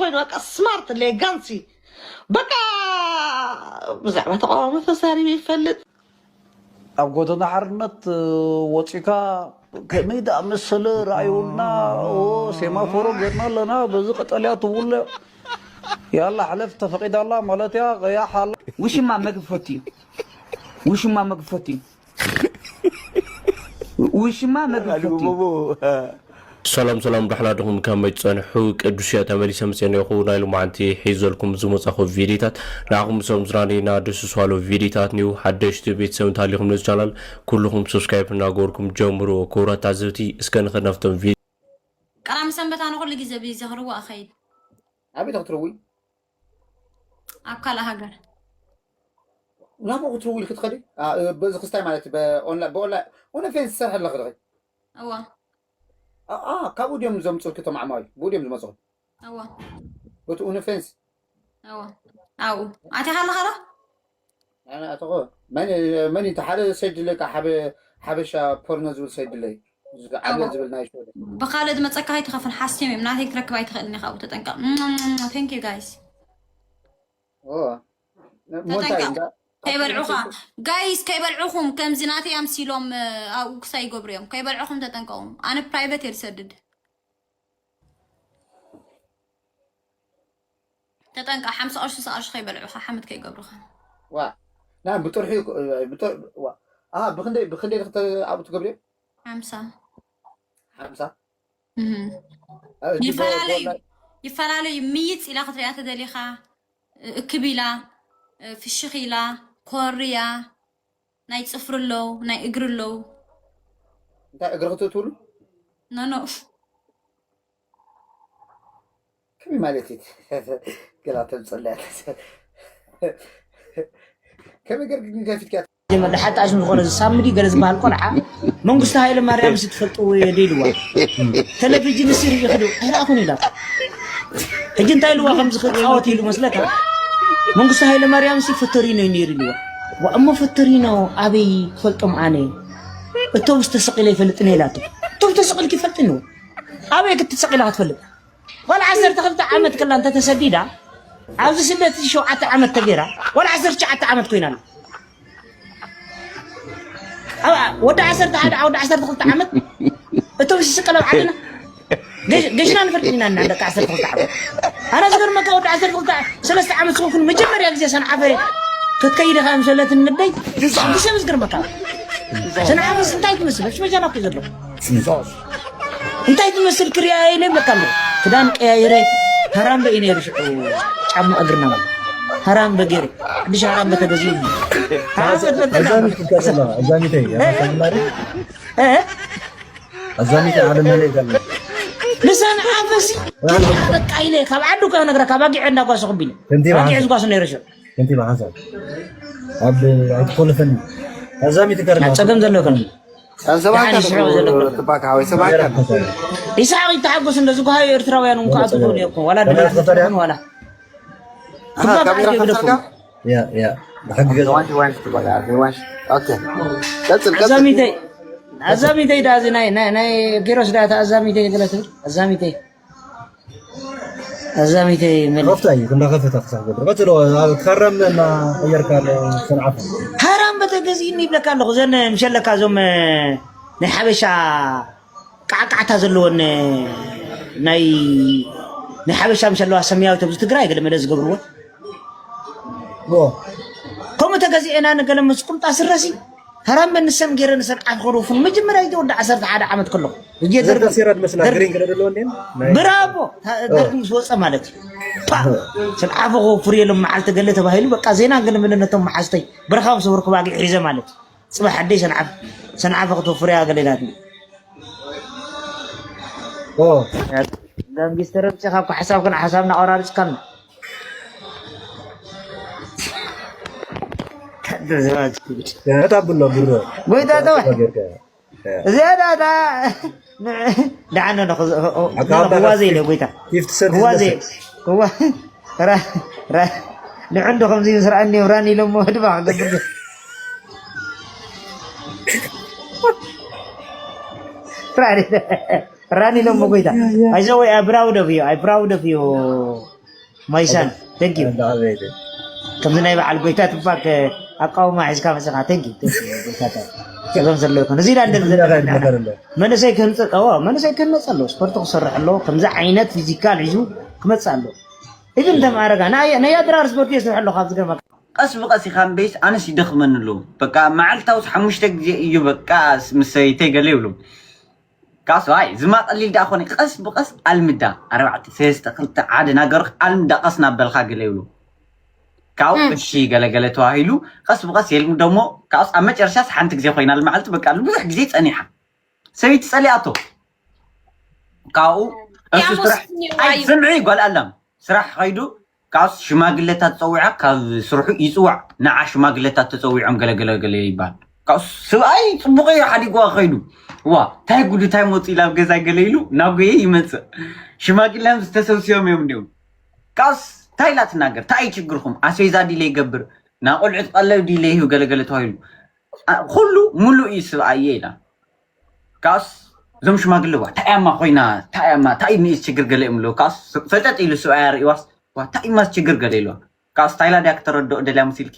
ኮይኑ በቃ ስማርት ሌጋንሲ በቃ ብዛዕባ ተቃዋሚ ተዛሪበ ይፈልጥ። ኣብ ጎደና ሓርነት ወፂካ ከመይ ደኣ መሰለ ረኣዩና። ሴማፎሮ ገርና ኣለና በዚ ቀጠልያ ትውለ ያላ ሕለፍ ተፈቂዳላ ማለት እያ። ቀያሕ ኣላ። ውሽማ መግብ ፈትዩ ውሽማ መግብ ፈትዩ ውሽማ መግብ ፈትዩ ሰላም ሰላም ዳሕና ድኹም ከመይ ትጸንሑ ቅዱስ እየ ተመሊሰ መጽአ ነኹ ናይ ሎማዓንቲ ሒዘልኩም ዝመጻኹ ቪዲታት ንዓኹም ሰም ዝራኒና ደስ ዝስዋሉ ቪዲታት ኒው ሓደሽቲ ቤተሰብ እንተሃሊኹም ነዚ ቻናል ኩልኹም ሰብስክራይብ እናገበርኩም ጀምሩ ክቡራት ታዘብቲ እስከ ንኸድ ናብቶም ቪዲ ቀዳሚ ሰንበት ኣነ ኩሉ ግዜ ብዘኽርዎ እኸይድ ኣበይ ክትርዊ ኣብ ካልእ ሃገር ናብኡ ክትርዊ ኢልኪ ትኸዲ በዚ ክስታይ ማለት ብኦንላይን ኦንላይን ኦንላይን ዝሰርሐ ኣለኺ ዲኺ እዋ ካብኡ ድዮም ዘምፅልኪ እቶም ዓማዊ ብኡ ድዮም ዝመፅኹ እዋ እቲ ኡንፌንስ እዋ ኣብኡ ኣቲኻ ኣለኻ ዶ ኣነ ኣተኹ መን መን እቲ ሓደ ሰይድለካ ሓደ ሓበሻ ፖርኖ ዝብል ሰይድለይ ዓብዮ ዝብል ናይ ሸወደ ብኻልእ ዝመፀካ ኣይትኸፍን ሓስዮም እዮም ናተይ ክረክብ ኣይትኽእልን ኢኻ ኣብኡ ተጠንቀቕ thank you guys ኦ ሞንታይ ተጠንቀቕ እንዳ ከይበልዑኻ ጋይስ ከይበልዑኹም ከምዚ ናተይ ኣምሲሎም ኣብኡ ክሳይ ይገብሩ እዮም ከይበልዑኹም ተጠንቀቑ ኣነ ፕራይቨት እየ ዝሰድድ ተጠንቀቕ ሓምሳ ቅርሺ ስሳ ቅርሺ ከይበልዑኻ ሓመድ ከይገብሩኻ ዋ ና ብጥርሑ ብጥር ዋ ኣሃ ብክንደይ ብክንደይ ድክ ኣብኡ ትገብርዮ ሓምሳ ሓምሳ ይፈላለዩ ይፈላለዩ ምይፅ ኢላ ክትሪኣ ተደሊኻ እክብ ኢላ ፍሽኽ ኢላ ኮርያ ናይ ፅፍሪ ኣለዉ ናይ እግሪ ኣለዉ እንታይ እግሪ ክትትብሉ ኖኖ ከመይ ማለት እዩ ገላ ተምፅለያ ከመይ ገር ግን ከፊትካ መለ ሓጣሽም ዝኾነ ዝሳምዲ ገለ ዝበሃል ቆልዓ መንግስቲ ሃይለ ማርያም ስ ትፈልጥዎ እየ ደኢልዋ ቴሌቪዥን ስ ርኢ ክዱ ኣይረኣኹን ኢላ ሕጂ እንታይ ኢልዋ ከምዚ ክፃወት ኢሉ መስለካ መንግስቲ ሃይለ ማርያም ሲ ፈተሪኖ እዩ ነይሩ ኢልዋ ዋ እሞ ፈተሪኖ ኣበይ ክፈልጦም ኣነ እቶም ዝተሰቂለ ይፈልጥን ኢላቶ እቶም ተሰቂልክ ይፈልጥን ኣበይ ክትሰቂላ ክትፈልጥ ጓል ዓሰርተ ክልተ ዓመት ከላ እንተተሰዲዳ ኣብዚ ስደት እዚ ሸውዓተ ዓመት ተገይራ ጓል ዓሰርተ ትሽዓተ ዓመት ኮይና ኣላ። ወዲ ዓሰርተ ሓደ ወዲ ዓሰርተ ክልተ ዓመት እቶም ዝስቀል ኣብ ዓድና ገሽና ንፈልጥ ኢና እና ደቂ ዓሰርተ ክልተ ዓመት ኣነ ዝገርመካ ወዲ ዓሰርተ ክልተ ሰለስተ ዓመት ዝኮንኩን መጀመርያ ግዜ ሰንዓፈ ክትከይድ ኢኻ ምሰለት ንደይ ብሰብ ዝገርመካ ሰንዓፈስ እንታይ ትመስል ሽመጃና እኮ ዘሎ እንታይ ትመስል ክሪያ ኢለ ይብለካ ኣሎ ክዳን ቀያይረ ሃራምበ እዩ ነይሩ ሽዑ ጫማ እግርና ማለት ሃራምበ ገይረ ሓድሽ ሃራምበ ተገዚኡ ኣዛሚተ ዓለም መለ ይጋለ ልሳን ዓፈሲ በቃ ኢለ ካብ ዓዱ ከነግረካ ባጊዕ እንዳጓሰኹ ቢለ ባጊዕ ዝጓሱ ነይረ ሽዑ ከንቲባ ሓንሳብ ኣብ ኣይትኮልፈኒ ኣዛሚት ጋር ናብ ጸገም ዘሎ ከን ሰንሰባት ትባካ ወይ ሰባካ ኢሳቅ ይተሓጎስ እንደዚ ጓሃዩ ኤርትራውያን እውን ከኣቱ ክብሉ እዮም ዋላ ድመት ዋላ ካሜራ ከንሰርካ ያ ያ ብሕጊ ገዛ ኣዛሚተይ ኣዛሚተይ ዳዚ ናይ ኪሮስ ዳታ ኣዛሚተይ ገለ ትብል ኣዛሚተይ ኣዛሚተይ መን ከፍታ እዩ እንዳኸፈተ ክሳብ ገብር ቀፅሎ ኣብ ከረም እና ቀየርካ ሰንዓፈ ሃራም በተገዚእኒ ይብለካ ኣለኹ ዘን ምሸለካ እዞም ናይ ሓበሻ ቃዕቃዕታ ዘለወን ናይ ናይ ሓበሻ ምሸለዋ ሰማያዊት ኣብዚ ትግራይ ገለ መለ ዝገብርዎ ከምኡ ተገዚኤና ንገለ ምስ ቁምጣ ስረሲ ሃራምበ ንሰን ገይረ ንሰን ዓፍ ከደፉን መጀመርያ ግዜ ወዲ ዓሰርተ ሓደ ዓመት ከለኹ ግዜ ደርጊ ዘርጋ ሲራ ድመስላ ደርጊ ግሪን ገለ ደለዎ እንዴ ናይ ብራቦ ታ- ደርጊ ምስ ወፀ ማለት እዩ ፓ! ስን ዓፈ ከወፍር የሎም መዓልቲ ገለ ተባሂሉ በቃ ዜና ገለ ምንነቶም መሓዝተይ በረኻ ምስ ወርኩ ባጊዕ ሒዘ ማለት እዩ ፅባሕ ኣደይ ሰንዓፈ ሰንዓፈ ክትወፍር እያ ገለ ኢላትኒ ኦ ጋንጊስተር ብቻ ካብ ሓሳብ ግን ሓሳብ እናቆራርፅካልና ያታ ብሎ ብሮ ጎይታ ተባይ ገርካ እዚኣ ዳታ ደዓነ ክዋ ዘይለ ጎይታ ፊፍቲ ሰንት ክዋ ዘይ ክዋ ንዕንዶ ከምዚ ምስ ረኣኒ ብራኒ ኢሎሞ ህድባ ክገብር ራኒ ራኒ ሎሞ ጎይታ። I so I proud of you, I proud of you, my son. Thank you. ከምዚ ናይ በዓል ጎይታ ትባክ ኣቃውማ ሒዝካ መፅኻ። Thank you, thank you ጎይታ። ፀገም ዘለዎ ይኮነ እዚ ኢላ እንደዚ ዘለና። መንእሰይ ክህንፀ ዎ መንእሰይ ክህነፀ ኣለዎ። ስፖርት ክሰርሕ ኣለዎ። ከምዚ ዓይነት ፊዚካል ሒዙ ክመፅእ ኣለዎ። ኢቭን ተማረጋ ናይ ኣድራር ስፖርት እየ ዝሰርሕ ኣለኹ። ኣብዚ ገርመካ ቀስ ብቀስ ኢኻ እምበይስ ኣነስ ይደኽመኒ ኣለዉ። በቃ መዓልታውስ ሓሙሽተ ግዜ እዩ በቃ ምስ ሰበይተይ ገለ ይብሉ። ካስ ዋይ ዝማ ቀሊል ደኣ ኮነ ቀስ ብቀስ ኣልምዳ ኣርባዕተ ሰለስተ ክልተ ሓደ ናገርክ ኣልምዳ ቀስ ናበልካ ገለ ይብሉ። ካብኡ እሺ ገለገለ ተዋሂሉ ቀስ ብቀስ የልምዶ እሞ ካብስ ኣብ መጨረሻስ ሓንቲ ግዜ ኮይና መዓልቲ በቃ ብዙሕ ግዜ ጸኒሓ ሰበይቲ ጸሊኣቶ። ካብኡ እሱ ስራሕ ኣይ ስምዒ ጓል ኣላም ስራሕ ከይዱ ካብስ ሽማግለታት ጸዊዓ ካብ ስርሑ ይጽዋዕ ንዓ ሽማግለታት ተጸዊዖም ገለገለገለ ይባል። ካብስ ስብኣይ ጽቡቕ እዩ ሓዲግዋ ከይዱ ዋ ታይ ጉዱ ታይ መፁ ኢላ ኣብ ገዛ ገለ ኢሉ ናብ ጎየ ይመፅእ። ሽማግለ ዝተሰብስቦም እዮም እንዲሁም ካብስ ታይ ኢላ ትናገር ታይ እዩ ችግርኩም ኣስቤዛ ዲለ ይገብር ናቆልዑት ቀለብ ዲለ ይህብ ገለገለ ተባሂሉ ኩሉ ሙሉእ እዩ ስብኣየ ኢላ። ካስ እዞም ሽማግለ ዋ ታያማ ኮይና ታያማ ታይ ንኢስ ችግር ገለ እዮም ኣለዉ ካስ ፈጠጥ ኢሉ ስብኣያ ርእዋስ ዋ ታይማስ ችግር ገለ ኢልዋ ካስ ታይላ ድያ ክተረድኦ ደልያ መሲልኪ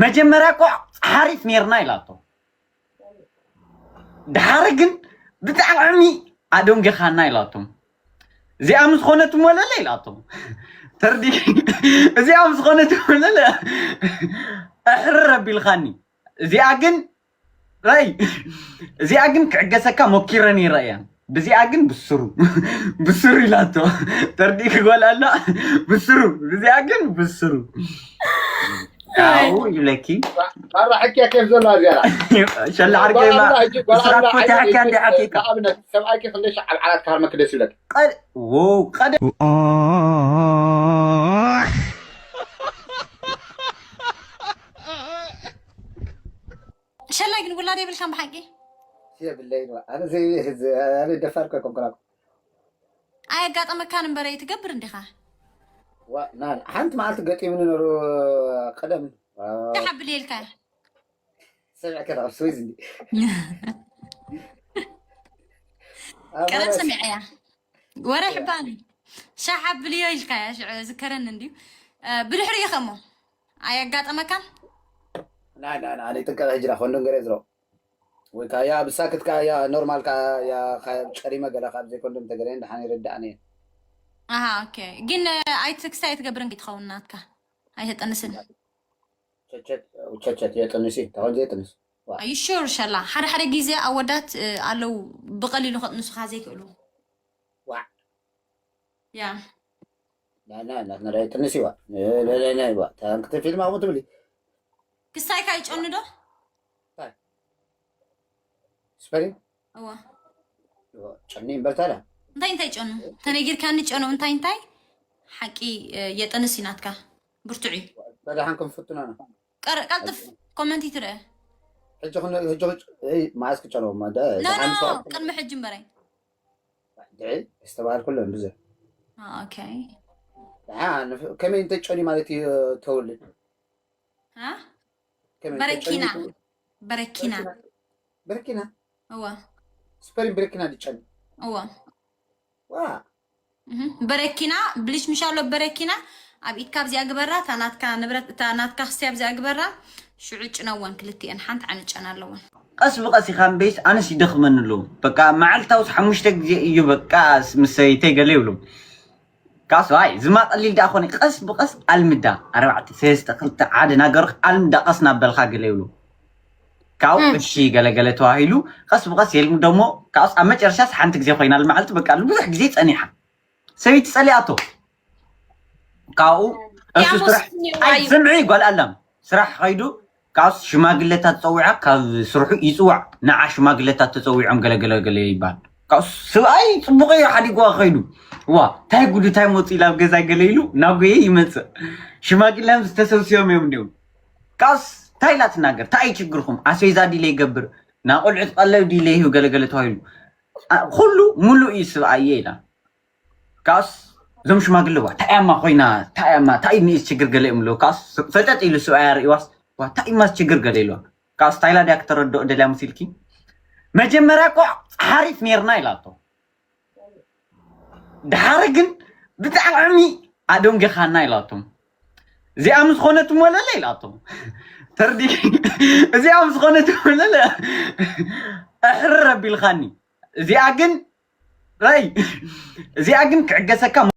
መጀመርያ እኮ ሓሪፍ ኔርና ኢላቶ ድሓሪ ግን ብጣዕሚ ኣደንጊኻና ኢላቶም እዚኣ ምስ ኾነት እሞ ለለ ኢላቶም ተርዲ እዚኣ ምስ ኾነት እሞ ለለ ኣሕርር ኣቢልኻኒ እዚኣ ግን ራይ እዚኣ ግን ክዕገሰካ ሞኪረ ነይረ እያ ብዚኣ ግን ብስሩ ብስሩ ኢላቶ ተርዲእ ክጎል ኣላ ብስሩ ብዚኣ ግን ብስሩ ኣው ይብለኪ ባራ ሕኪያ ኬፍ ዘሎ እዚኣ ሸላ ዓርከይማ ስራትኮ ተሓኪያ እንዲ ሓኪካ ንኣብነት ሰብኣይኪ ክንደይ ሸዓብ ዓራት ካርመ ክደስ ይብለክ ቀደ ሸላይ ግን ውላድ የብልካን ብሓቂ የብለይ ኣነ ደፋር ኮ ኮንኩና ኣየጋጠመካን እምበረ ትገብር እንዲኻ ሓንቲ መዓልቲ ገጢሙኒ ነሩ ቀደም ተሓብል የልካ ሰሚዕከ ኣብ ስዊዝ እንዲ ቀደም ሰሚዐያ ወረ ሕባኒ ሻሕ ኣብልዮ ኢልካያ ሽዑ ዝከረኒ እንድዩ ብድሕሪኡ ከሞ ኣየጋጠመካን ናይ ናይ ናይ ጥንቀቅ ሕጂ ዳ ኮንዶም ገለ ዝሮ ወይ ከዓ ያ ብሳክት ከዓ ያ ኖርማል ከዓ ያ ጨሪመ ገለ ካብ ዘይኮንዶም ተገለ እንዳሓን ይርዳእኒ ኣሃ ኦኬ ግን ኣይትክስቲ ኣይትገብርን ከይትኸውን ናትካ ኣይተጠንስን ቸቸት የጥንሲ ተኾን ዘይጥንስ ዩ ሹር ሸላ ሓደ ሓደ ግዜ ኣወዳት ኣለዉ ብቐሊሉ ከጥንሱኻ ዘይክእሉ ዋዕ ያ ናትና ዳይ ጥንስ ይዋ ዋ ታንክተ ፊልም ኣብኡ ትብሊ ክስታይካ ይጨኑ ዶ ስፐሪ እዋ ጨኒ እምበርታላ እንታይ እንታይ ጨኑ ተነጊርካኒ ጨኑ እንታይ እንታይ ሓቂ የጠንስ ናትካ ብርቱዕ እዩ በዳሓን ክንፍትና ነው ቀልጥፍ ኮመንት ይትርአ ሕጂ ማስ ክጨነው ቅድሚ ሕጂ እምበረይ ዝተባሃል ኩለን ብዙሕ ኦኬ ከመይ እንተጨኒ ማለት እዩ ተውልድ በረኪና በረኪና በረኪና እዋ ስፐሪን በረኪና ድጨኒ እዋ ዋ በረኪና ብሊሽ ምሻሎ በረኪና ኣብ ኢድካ ኣብዚኣ ግበራ እታ ናትካ ንብረት እታ ናትካ ክስቲ ኣብዚኣ ግበራ ሽዑ ጭነወን ክልቲኤን ሓንቲ ዓንጨን ኣለወን ቀስ ብቀስ ኢኻ እምበይስ ኣነስ ይደኽመኒ ኣለዉ በቃ መዓልታውስ ሓሙሽተ ግዜ እዩ በቃ ምስ ሰበይተይ ገለ ይብሉ ካስ ዋይ ዝማ ቀሊል ደኣ ኮነ ቀስ ብቀስ ኣልምዳ ኣርባዕተ ሰለስተ ክልተ ሓደ ናገርክ ኣልምዳ ቀስ ናበልካ ገለ ይብሉ ካብኡ እሺ ገለገለ ተዋሂሉ ቀስ ብቀስ የልምዶ እሞ ካብስ ኣብ መጨረሻስ ሓንቲ ግዜ ኮይና ልመዓልቲ በቃ ብዙሕ ግዜ ጸኒሓ ሰበይቲ ጸሊኣቶ ካብኡ እሱ ስራሕ ኣይ ስምዒ ጓል ኣላም ስራሕ ከይዱ ካብስ ሽማግለታት ጸዊዓ ካብ ስርሑ ይጽዋዕ ንዓ ሽማግለታት ተጸዊዖም ገለገለገለ ይባል ካብስ ስብኣይ ጽቡቕ እዩ ሓዲግዋ ከይዱ ዋ ታይ ጉዱ ታይ መፁ ኢላ ኣብ ገዛ ገለ ኢሉ ናብ ገየ ይመፅእ ሽማግለ ዝተሰብስቦም እዮም እንዲሁም ካብስ ታይ ኢላ ትናገር ታይ ችግርኩም ኣስቤዛ ዲለ ይገብር ናቆልዑት ቀለብ ዲለ ይህብ ገለገለ ተባሂሉ ኩሉ ሙሉእ እዩ ስብኣየ ኢላ ካስ እዞም ሽማግለ ዋ ታያማ ኮይና ታያማ ታይ ንኢስ ችግር ገለ እዮም ኣለዉ ካስ ፈጠጥ ኢሉ ስብኣያ ርእዋስ ዋ ታይማስ ችግር ገለ ኢልዋ ካስ ታይላ ድያ ክተረድኦ ደልያ መሲልኪ መጀመርያ እኮ ሓሪፍ ኔርና ኢላቶ ድሓረ ግን ብጣዕሚ ኣደንገኻና ኢላቶም። እዚኣ ምስ ኾነት እሞ ለለ ኢላቶም። ተርዲ እዚኣ ምስ ኾነት እሞ ለለ ኣሕርር ኣቢልኻኒ። እዚኣ ግን ራይ እዚኣ ግን ክዕገሰካ